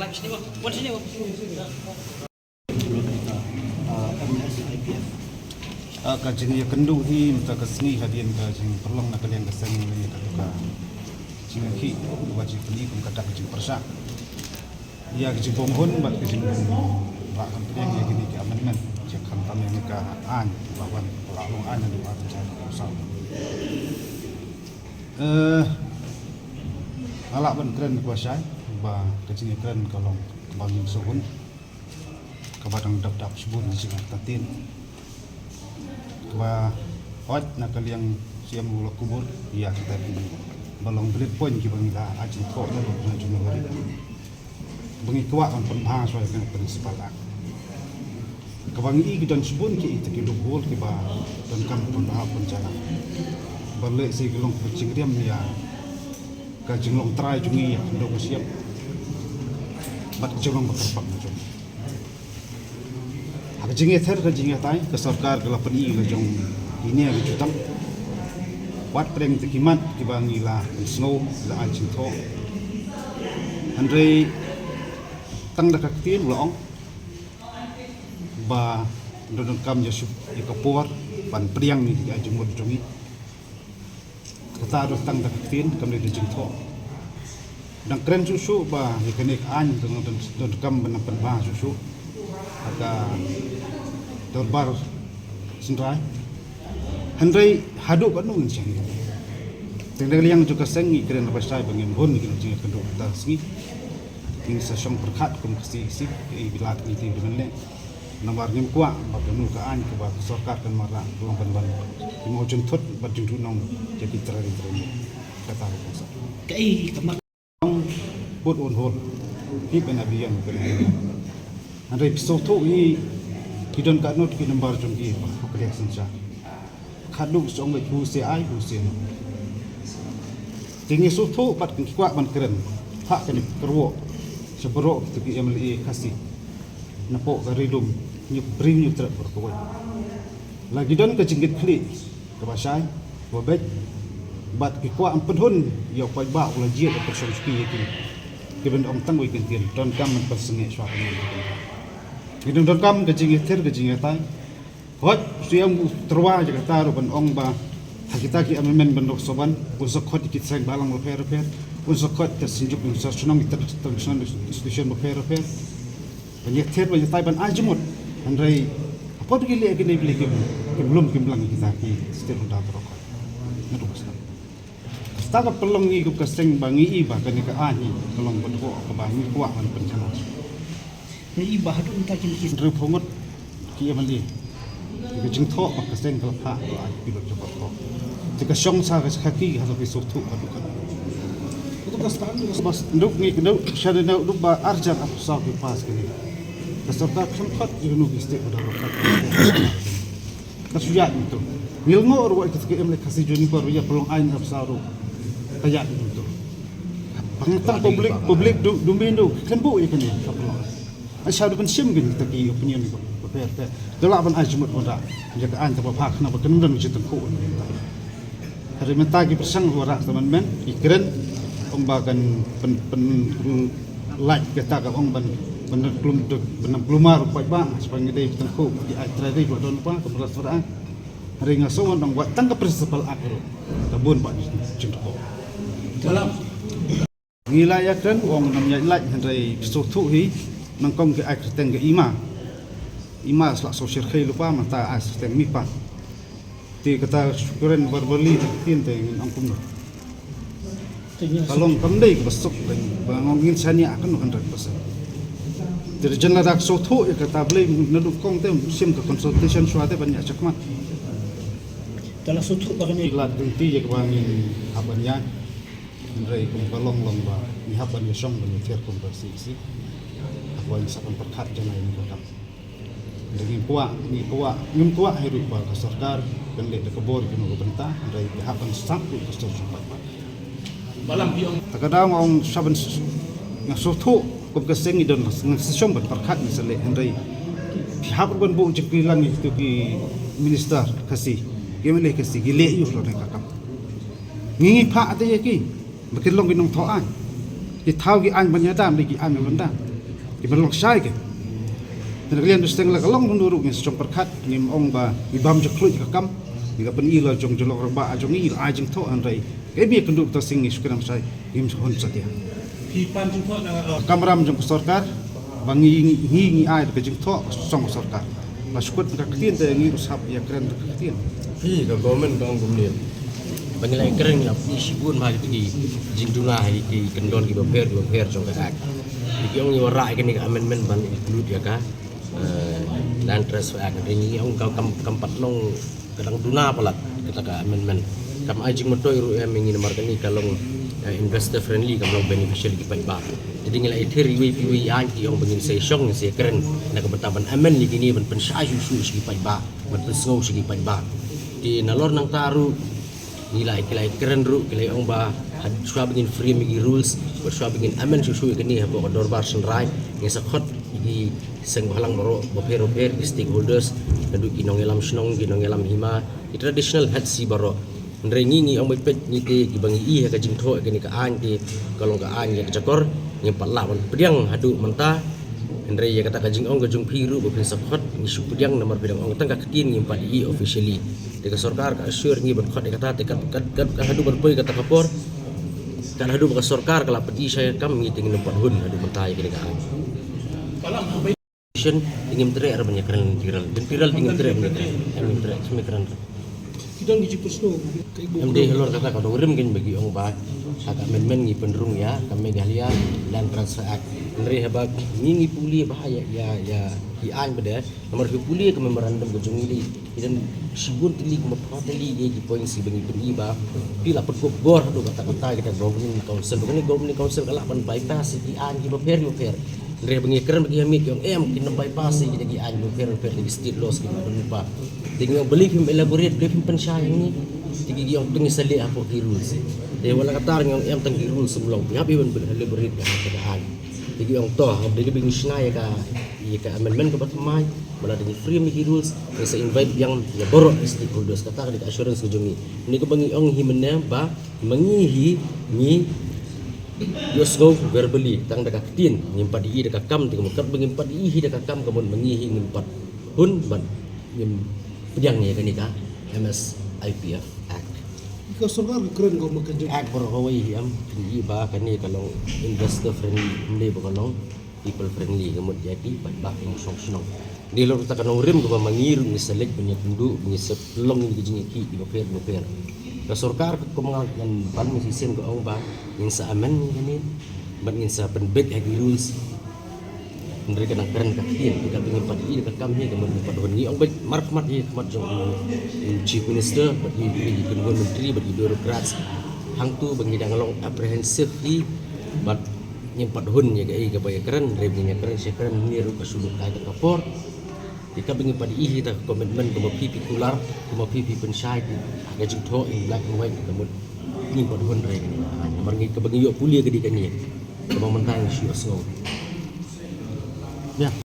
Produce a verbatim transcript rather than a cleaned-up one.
Ah, ka jingïakynduh hi mynta ka sngi hadien ka jingpynlong na ka liang ka seng ïa ka, ka jingïakhih kaba jingpyni kum ka dak ka jingpyrshah ïa ka jingbymhun bad ka jingbym, ba kan pdiang ïa kine ki amendment, ïa khamtam ïa kane ka aiñ ba wan, ba la long aiñ naduh ar hajar arphew saw. Eh, nga lah ban kren kaba shai ba ka jingïakren ka long kaba ngin sngewhun, kaba dang dap dap shibun jingïakynduh, kaba hooid na ka liang Siem u la kubur ïa kita kiba long bullet point kiba ngi la ai jingthoh na ka jingïakynduh, ba ngi kwah ban pynbha shuwa ïa ka Principal Act. Kaba ngi i ki don shibun ki, ita ki loophole kiba donkam pynbha pynjlan, ba lehse ki long ka jingriam ïa ka jinglong trai jong ngi ïa ka khyndew ka shyiap bad ka jinglong ba kyrpang jong ngi. Ha ka jingïather ka jingïatai, ka sorkar ka la pyni la jong kine ki jutang. Wat pdeng te ki mat kiba ngi la pynsngew, la ai jingthoh. Hynrei tang da ka ktien u la ong ba donkam ïa shu, ïa ka por ban pdiang ïa ki jingmut jong ngi. Kata ruh tang da ka ktien, kam dei da jingthoh. Dang kren shuh shuh ba ïa kane ka aiñ dang, dang, donkam ban pynbha shuh shuh ha ka dorbar synrai. Hynrei haduh katno ngin shah ïa. Te na ka liang jong ka seng ngi kren ba shai ba ngin bun ïa kane ka jingïakynduh kata ka sngi. Ngin sa shong pyrkhat kum ka C E C, kaei ba lad ngi te ba ngin leh. Namar ngim kwah ba kano ka aiñ kaba ka sorkar kan wanrah ka long ban ban ïa ka jingthut bad jingduhnong ïa ki trai trai. Kata ka kongsan. Kaei ka mat. Put on hold. Keep an abeyance. Hynrei phi sngewthuh hi, ki don katno ki number jong ki ba ka dei synshar. Khatduh shu ong who say aye, who say no. Te ngi sngewthuh bad ngi kwah ban kren ha kane ka kyrwoh sha baroh kito ki M L A Khasi napoh ka Ri Lum, Hynñiewtrep bad kawei. La ki don ka jingkitkhlieh kaba shai, kaba beit, bad ki kwah ban pynhun ïa u paidbah u la jied ïa ka pyrshang shuki ïa ki, kiban ong tang wei kyntien, donkam ban pynsangeh shuwa ka niam ka bynta. Ngi donkam ka jingïathir ka jingïatai. Hooid, u Siem u tyrwa ïa kata ruh ban ong ba ha kita ki amendment ban dok soban, un sa khot ïa ki seng balang bapher bapher, un sa khot ïa ka synjuk, un sa shnong ïa ka traditional institution bapher bapher. Ban ïathir, ban ïatai, ban ai jingmut. Hynrei hapoh ki leh kine ki leh kim, kim lum kim lang ïa kita ki stakeholder baroh. Naduh ka stad. Kata ka pynlong ngi kum ka seng ba ngi i ba kane ka aiñ ka long ba dei kaba ngi kwah ban pynjlan. Ngi i ba haduh mynta ki, ki hynriewphew ngut ki M L A. Ka jingthoh ba ka seng ka la phah, ka la ai phi lut jabor ko. Te ka shong sa ka khaki ha ka sngewthuh ka dukha. Ka duk ka stan, ka stan. Bas, duk ngi, duk sha dei duk ba arjan ap sa ki pass kane. Ka sorkar khlem khot ïa kano ki state ba da ba khot. Ka shu ïaid kumto. Ngi lyngngoh ruh ïa ka M L A Khasi Junior Corps ïa pynlong aiñ ap sa ruh. Ka ïaid kumto. Bang tang public, public du, du min du khlem buh ïa kane ka pynlong. Ai sha da ban shim kine kita ki opinion ki bapher bapher. Te lah ban ai jingmut ban rah ïa ka aiñ te ba phah khnang ba kan don ka jingtyngkhuh. Hynrei mynta ki pyrshang ba rah ka amendment, ki kren, ong ba kan pyn, pyn, lait kata ka ong ban, ban klum, ban klumar u paidbah, sha ba ngi dei tyngkhuh, ki ai trai dei ba don ba, ka pyrshang ba rah. Hynrei nga sngew ong ba tang ka Principal Act ruh ka bun ba jingtyngkhuh. Ngi la ïakren, u ong ngam ïaid lait, hynrei phi sngewthuh hi, nyngkong ki ai kyrteng ka Ima. Ima sa la shu shyrkhei lypa, mynta ai kyrteng Mipa. Te kata shu kren verbally, te ktien te ngin ong kumno. Ka long kam dei kaba suk, ba ngin shaniah kano hundred percent. Te da jan lada ka sngewthuh ïa kata, balei naduh kong te shim ka consultation shuwa te ban ïa shakmat. Te la sngewthuh ba kane. Lad dang ti ïa kaba ngin hap ban ïa. Hynrei kum ka long long ba ngi hap ban ïashong ban ïathiar kum ka C E C. Hap ban sa ban pyrkhat janai ïa ka kam. Hynrei ngim kwah, ngim kwah, ngim kwah hi ruh ba ka sorkar kan leh da ka bor ïa kano ka bynta, hynrei ka hap ban sap ruh ka sorkar. Balam biang. Ta ka daw nga ong sa ban s-, nga sngewthuh kum ka seng ngi don, ngi sa shong ban pyrkhat ngi sa leh, hynrei phi hap ruh ban buh jingkylli lang ïa kito ki minister Khasi, ki M L A Khasi, ki leh ïa u lane ka kam. Ngi ngi phah te ïa ki ba kin long ki nongthoh aiñ. Ki thaw ki aiñ ban ïada, ym dei ki aiñ ban da. Ki ban long shai ki. Te na ka liang dei sdang la ka long hynriew ruh ngin sa jong pyrkhat, ngim ong ba i bam jong khluit ka kam. Ngi ka pyni la jong jong lok rangbah jong ngi la ai jingthoh hynrei ka mih kynduh ta sing ngi shu kren shai ngim hun satia. Phi pan jingthoh na ka kamram jong ka sorkar ba ngi ngi ngi ai ka jingthoh song ka sorkar. Ba shu kut ka ktien te ngi ruh sap ïa kren ka ktien. Phi ka government ka ong kumne. Ba ngi la kren ngi la phi shibun ba ki jingduna ha ki kyndon ki bapher ki bapher jong ka act. Ki ong ngi wanrah ïa kane ka amendment ban include ïa ka eh, Land Transfer Act. Hynrei ngi ong ka kam kam pat long ka dang duna palat kata ka amendment. Kam ai jingmyntoi ruh ïa ngi namar kane ka long eh, investor friendly, kam long beneficial ki paidbah. Te ngi la ïathir iwei pa iwei aiñ, ki ong ba ngin sa ïashong ngin sa ïakren na ka bynta ban amend ïa kine ban pynshai shuh shuh sha ki paidbah, ban pynsngew sha ki paidbah. Te nalor nangta ruh ngi la ki la kren ruh ki la ong ba ha shuwa ba ngin frame ïa ki rules, ba shuwa ba ngin amend shuh shuh ïa kane hapoh ka dorbar shynrai, ngin sa khot ïa ki seng bhalang baroh bapher bapher, ki stakeholders, naduh ki nongïalam shnong, ki nongïalam hima, ki traditional heads hi baroh. Hynrei ngi ngi ong ba peit ngi te kiba ngi ïohi ha ka jingthoh ïa kane ka aiñ te ka long ka aiñ ïa ka jakor, ngim pat lah ban pdiang haduh mynta. Hynrei ïa kata ka jingong ka jong phi ruh ba phin sa khot ngi shu pdiang namar phi dang ong tang ka ktien, ngim pat ïohi officially. Te ka sorkar ka assure ngi ban khot ïa kata, te kat kat kat kat haduh ban poi kata ka por, kat haduh ba ka sorkar ka la pyni shai ka kam, ngi te ngin ym pat hun haduh mynta ïa kane ka aiñ. Shen, te ngim treh ruh ban ïakren lynti rel. Lynti rel te ngim treh ban ïakren. Em, ngim treh, shu ïakren ruh. Ki don ki jingpynsngew, ka ibu. Em dei halor kata ka nongrim kein ba ki ong ba ha ka amendment ngi pynrung ïa ka Meghalaya Land Transfer Act. Hynrei haba ngi ngi pule ba ïa ïa ïa ki aiñ ba dei, namar phi pule ka memorandum ka jong ngi dei, ki don shibun tylli, kumba phra tylli ki points kiba ngi pyni ba phi la pynkup bor haduh katta katta kita governing council. Ba kane governing council ka lah ban bypass ïa ki aiñ kiba pher kiba pher. Hynrei ba ngi kren ba ki ha miet ki ong em, kin ym bypass ïa kita ki aiñ bapher bapher, ki state laws kiba pynpaw. Te ngi ong balei phim elaborate, balei phim pynshai ïa ngi. Te ki ong to ngin sa leh hapoh ki rules. Te wat la katta ngi ong em, tang ki rules ym long, phi hap ban elaborate ïa ka aiñ. Te ki ong to ha ba ngi shna ïa ka ïa ka amendment kaba thymmai, ba lada ngi frame ïa ki rules, ngin sa invite biang ïa baroh ki stakeholders. Kata ka dei ka assurance ka jong ngi. Kane kaba ngi ong hi mynne ba ma ngi hi ngi ïohsngew verbally tang da ka ktien, ngim pat ïohi da ka kam, te ka mut katba ngim pat ïohi da ka kam ka mut ma ngi hi ngim pat hun ban ngim pdiang ïa kane ka M S I P F Act. Ka sorkar ka kren ka mut ka jong Act baroh kawei hi em, phin ïohi ba kane ka long investor friendly, ym dei ba ka long people friendly, ka mut ïa ki paidbah nongshong shnong. Dei halor kata ka nongrim kaba ma ngi ruh ngi sa leit ban ïakynduh, ngi sa pynlong ïa ki jingïakhih kiba pher bapher. Ka sorkar ka kum nga ngan ban mynshisien ka ong ba ngin sa amend ïa kane bad ngin sa pynbeit ha ki rules. Hynrei ka dang kren ka ktien, te katba ngim pat ïohi da ka kam hi ka mut ngim pat hun. Ngi ong beit markhmat hi khmat jong u Chief Minister bad ki ki ki ki myntri bad ki bureaucrats. Hangto ba ngi dang long apprehensive hi bad ngim pat hun ïa kaei kaba ïakren, hynrei ba ngin ïakren sha kren, ngi ruh ka shu lut kai ka por. Te katba ngim pat ïohi da ka commitment kaba phi phi kular, kaba phi phi pynshai, te ka jingthoh in black and white ka mut ngim pat hun, hynrei kane namar ngi kaba ngi ïoh pule ka dei kane. Kaba mynta ngi shu ïohsngew. Ïa,